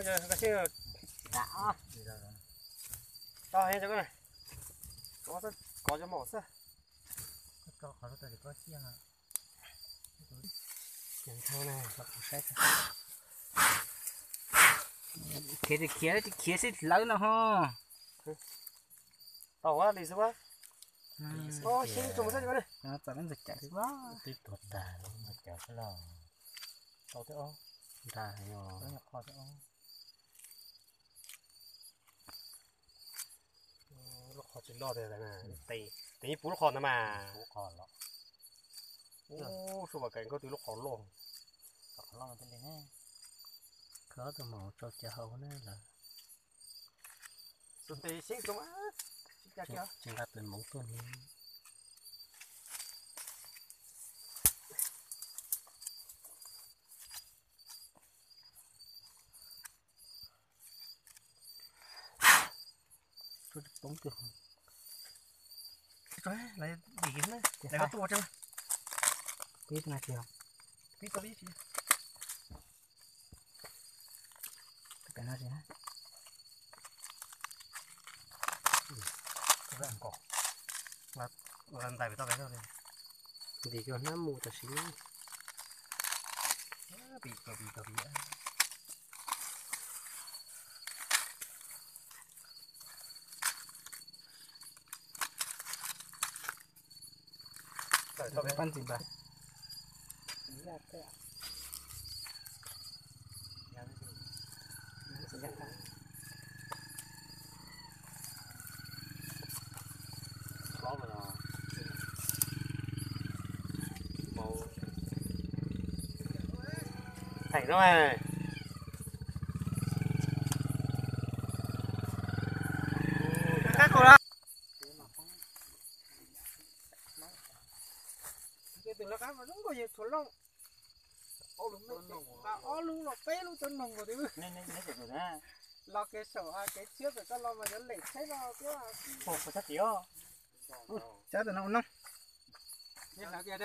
Tau heev cov koj na. Kov cov maum xwb. Khiav khiav khiav sib hlawv no ho. Tau li xwb. Txawm ntxaws cawv xwb. Twb tuag tag ntxaws cawv xwb los. Tau thiab os. Ntag. Qho thiab os. Lub qhov tsis loj tiag, tes yeej puv lub qhov ntawd mas. Puv qhov los. Ub, suav vas kaim nkauj twg lub qhov loj. Qhov loj thiaj li ne. Koj tus maum tso cov hau na lawm. Tus tes xyeeb tus mas. Tsis nqa tus maum tuaj ni. Poob twg. Lawv dim na, lawv tuaj tsev. Pib tau ib tsis. Peb no tsis. Ntais pem toj pem toj. Ntim kiag hnab mus tam sim. Pis tau pis tau pis. Pab ntxiv npawg. Theem no. Tus lawv qab mas zoo nkauj yawg Txhuas Lauj. Ob lub los peb lub cov noog nkaus twb. Los kev saum kev txhiab pem koj los mas yuav lem tsheb no thiab. Cab tus no ua noog. Hlawv kiag.